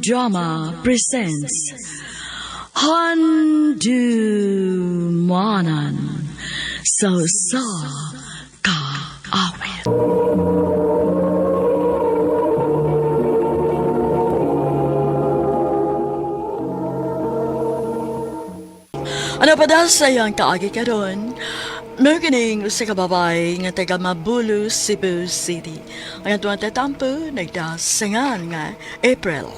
Drama presents Handumanan sa Sa Kaawit. Ano pa daw sa iyang kaagi karon? Meron kining usa ka babae nga taga Mabulo, Cebu City. Ang atuang tatampo nagdasangan nga April.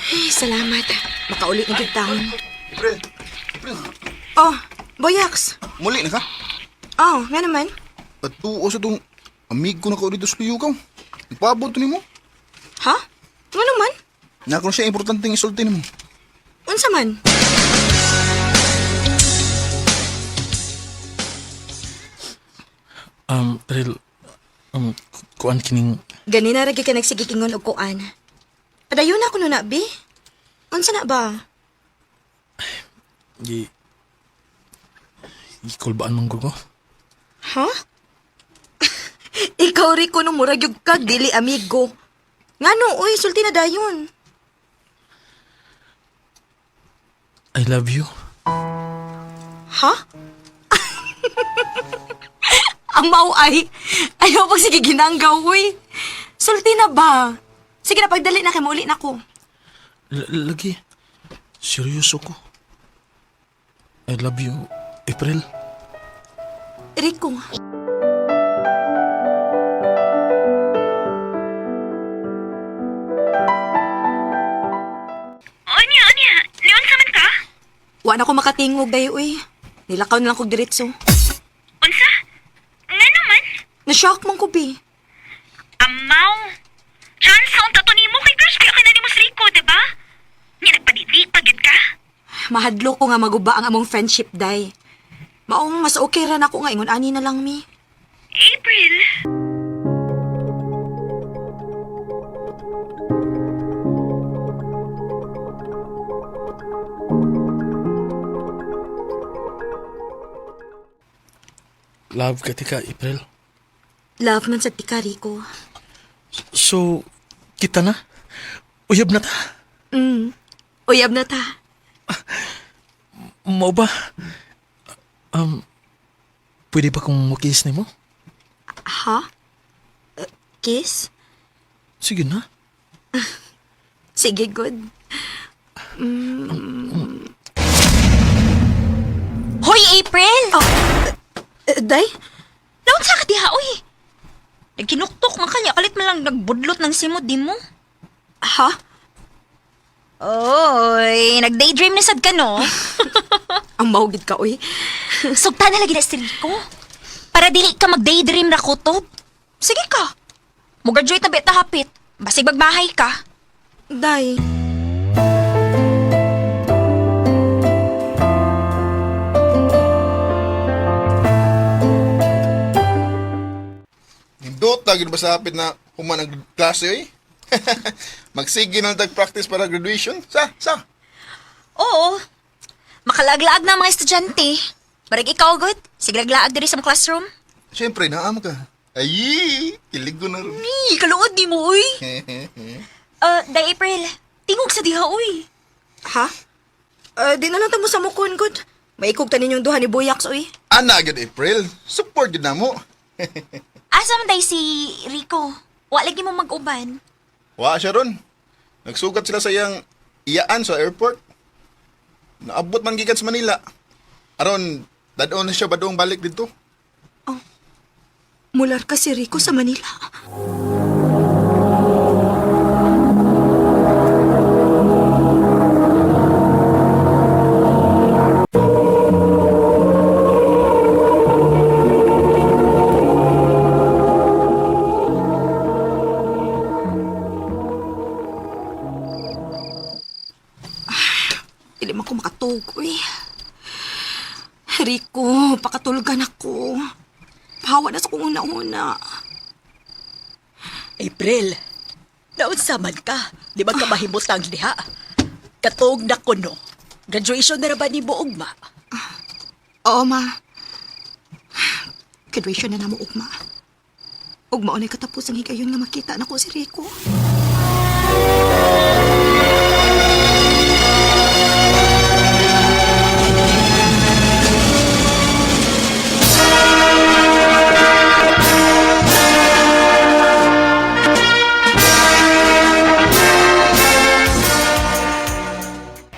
Ay, salamat. Makauli na gid taon. April, April, Oh, Boyax. muli na ka? Oh, nga naman. Patuo sa tong amigo na ko dito sa Luyugaw. Nagpaabot to nimo. Ha? Nga naman? Nakaroon siya importanteng isulti nimo. Unsa man? April, kuan kining Ganina ra gyud ka nagsigikingon og kuan. Padayon na kuno na, bi. Unsa na ba? gi gikulbaan man ko ko. Ha? Ikaw rin kuno murag gyud kag dili amigo. Ngano oy, sulti na dayon. I love you. Ha? Amaw ay. Ayaw pag sige ginanggaw, uy. Sulti na ba? Sige na, pagdali na kay mauli na ko. Lagi, seryoso ko. I love you, April. Rico. Unya, unya. Niyon sa man ka? Wa na ko makatingog dayo, uy. Nilakaw na lang kog diretso. Unsa? Nga naman. Na-shock man ko, bi. Amaw. Chance sa unta to nimo kay crush kay na nimo si Rico, diba? Nga nagpadidi pagid ka. Mahadlo ko nga maguba ang among friendship, day. Maong mas okay ra nako nga ingon ani na lang mi. April. Love ka tika, April. Love man sa tika, Rico. So, kita na? Uyab na ta? Uyab na ta. Mao ba? Pwede ba kong mukis nimo? Ha? Kiss? Sige na. Sige, good. Hoy, April! Oh, day? Naon sa ka diha, oy? Nagkinuktok man kanya kalit man lang nagbudlot ng simod di mo. Ha? Oy, nagdaydream na sad ka no. Ang mahugid ka, uy. Sugta na lagi na si Rico. Para dili ka magdaydream ra kutob. Sige ka. Mo-graduate na beta hapit. Basig magbahay ka. Day. Hindot lagi ba sa hapit na human ang klase oy? Magsige na lang practice para graduation. Sa, sa. Oo. Makalaglaag na ang mga estudyante. Barag ikaw, good. Sige laglaag diri sa mga classroom. Siyempre, naam ka. Ay, kilig ko na rin. Ay, kaluod di mo, uy. Day April, tingog sa diha, uy. Ha? Di na lang ta mo sa mukon, good. Maikog ta ninyong duha ni Boyax, uy. Ana, gyud April. Support gyud na mo. Asa man day si Rico? Wa lagi mo mag-uban. Wa siya ron. Nagsugat sila sa iyang iyaan sa airport. Naabot man gikan sa Manila. Aron, dadon na siya badong balik dito. Mular ka si Rico sa Manila. Dili man ko makatug, uy. Rico, pakatulgan ako. Pahawa na sa kong una-una. April. Naunsa man ka, di ba ka mahimutang diha? Katog na kuno. Graduation na ra ba ni ugma? Oo, ma. Graduation na namo ugma. Ugma unay katapos ang higayon nga makita na ko si Rico.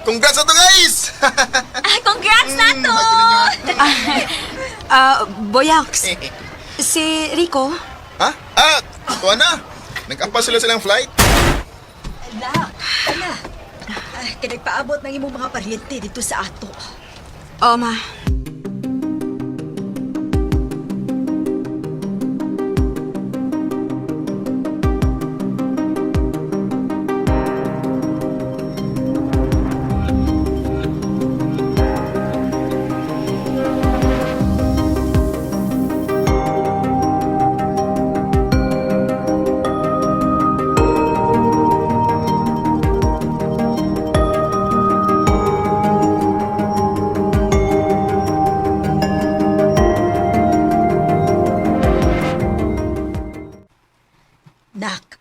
Congrats na to, guys! Ah, congrats na to! Ah, Boyax. Si Rico? Ha? Ah, tuwa na. Nag-apa sila silang flight. Anak, ana. Ay, kay nagpaabot ng imong mga paryente dito sa ato. Oo, ma. Nak,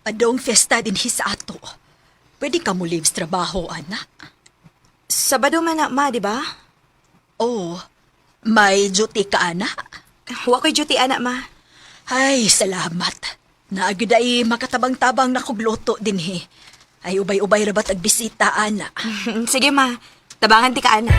padong fiesta dinhi sa ato. Pwede ka mo leave sa trabaho, anak. Sabado man na, ma, di ba? Oh, may duty ka, anak. Wa ko'y duty, ana, ma. Ay, salamat. Naagiday makatabang-tabang na kog luto dinhi. Ay, ubay-ubay ra ba't agbisita, ana. Sige, ma. Tabangan ti ka, ana.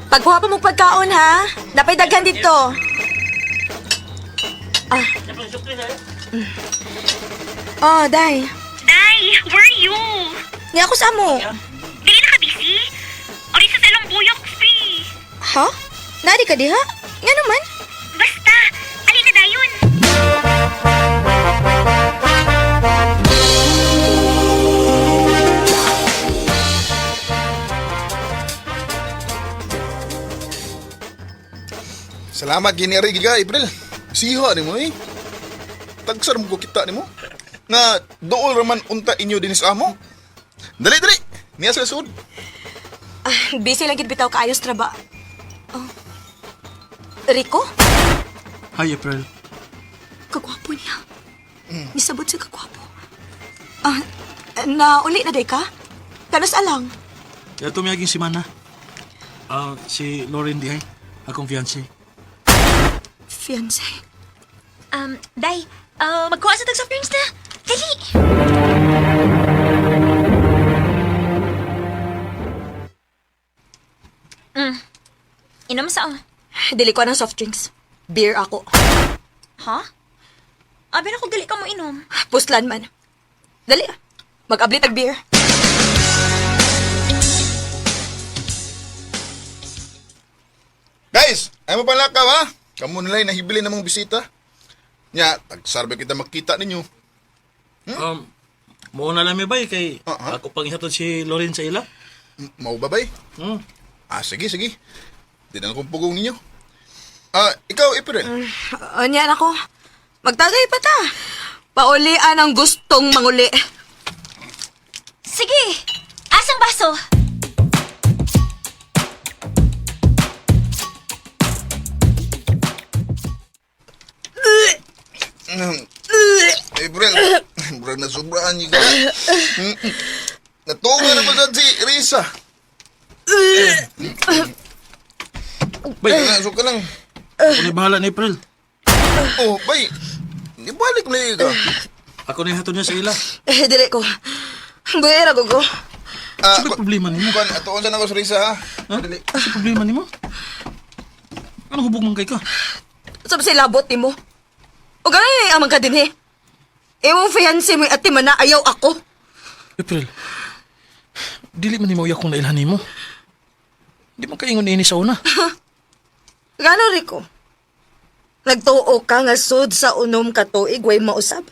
Pagkuha pa mong pagkaon, ha? Napay daghan dito. Ah. Oh, day. Day, where are you? Nga ako sa amo. Dili na ka busy? Ori sa talong buyok, free. Ha? Nari ka diha? Nga naman. Basta, alin na dayon. Salamat gini ari giga April. Siha nimo eh. Tagsar mo ko kita nimo. Nga dool raman unta inyo dinhi sa amo. Dali dali. Niya sa sud. Ah, busy lang gid bitaw kaayos traba. Oh. Rico? Hi, April. Kagwapo niya. Nisabot sa kagwapo. Ah, na uli na day ka? Kanos alang? Kaya tumiyaging si Mana. Ah, si Lauren dihay, akong fiancé. Fiancé. Day, magkuha sa tag soft drinks na. Dali! Inom sa oh. Dili ko ng soft drinks. Beer ako. Ha? Abi na ko dili ka mo inom. Puslan man. Dali. Mag-ablit ag beer. Guys, ay mo panlakaw ha. Kamo nilay nahibili namong bisita. Nya, tagsar ba kita makita ninyo? Mo na lang mi bay kay Ah, ah. ako pang ihatod si Lauren sa ila. Mao ba bay? Hmm. Ah, sige sige. Di na akong pugong ninyo. Ah, ikaw April. Anyan ako. Magtagay pa ta. Paulian ang gustong manguli. Sige! Asang baso? April, murag na sobraan niyo ka. Natunga na ba dyan si Risa? Bay, Nasok ka lang. ako na bahala ni April. Oh, bay. Ibalik na ka. Ako na ihatod niya sa ila. Eh, dili ko. Buera ko. Ah, Ano problema nimo? Kwan, atuon sa nako si Risa ha. Ha? Ano problema nimo? Ano hubog man kay ka? Sab si labot nimo. O ganun ay amang ka din eh. Imong fiancé mo ati man na ayaw ako. April, dili man nimo uyak kung nailhan nimo. Di man kaingon ini sa una. Gano Rico? Nagtuo ka nga sud sa unom ka tuig way mausab.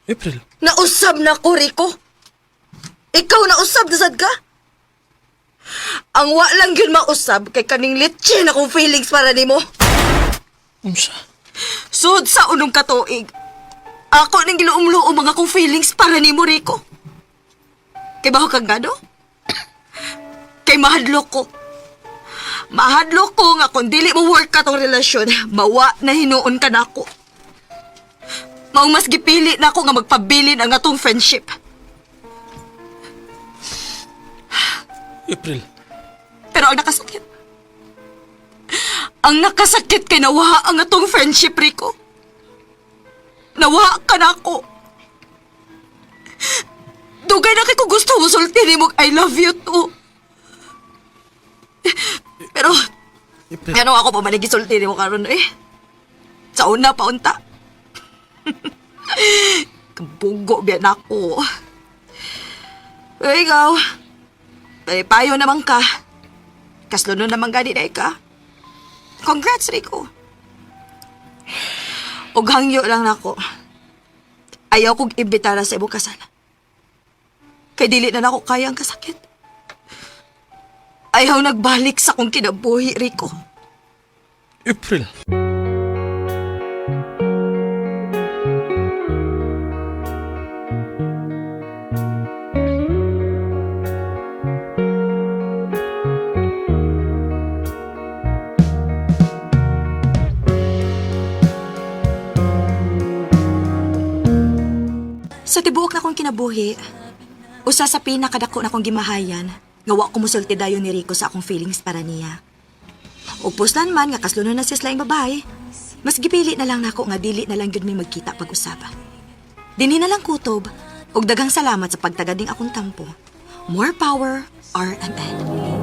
April, Nausab na ko, Rico. Ikaw nausab na sad ka? Ang wa lang yun mausab kay kaning litche na kong feelings para nimo. unsa? Sud sa unong katuig. Ako ning giluom-luom mga kong feelings para nimo, Rico. Kay baho kag gado? Kay mahadlok ko. Mahadlok ko nga kung dili mo work ka tong relasyon, mawa na hinuon ka nako. Maong mas gipili na ako nga magpabilin ang atong friendship. April, Pero ang nakasakit. Ang nakasakit kay nawa ang atong friendship, Rico. Nawa ka na ako. Dugay na kay ko gusto mo sulti nimo I love you too. Pero, April. ano ako pa man gisulti nimo karon eh. Sa una pa unta. Kabugo biya na ako. Pero ikaw, payo naman ka. Kasluno naman gani na ka. Congrats, Rico. Og hangyo lang nako. Ayaw kong imbitara sa imong kasal. Kay dili na nako kaya ang kasakit. Ayaw nagbalik sa akong kinabuhi, Rico. April. Sa tibuok na kong kinabuhi, usa sa pinakadako na kong gimahayan, nga wa ko musulti dayon ni Rico sa akong feelings para niya. Ug puslan man nga kaslunon na siya sa laing babae, mas gipili na lang nako nga dili na lang gyud mi magkita pag-usab. Dinhi na lang kutob, ug daghang salamat sa pagtagad ning akong tampo. More power, RMN.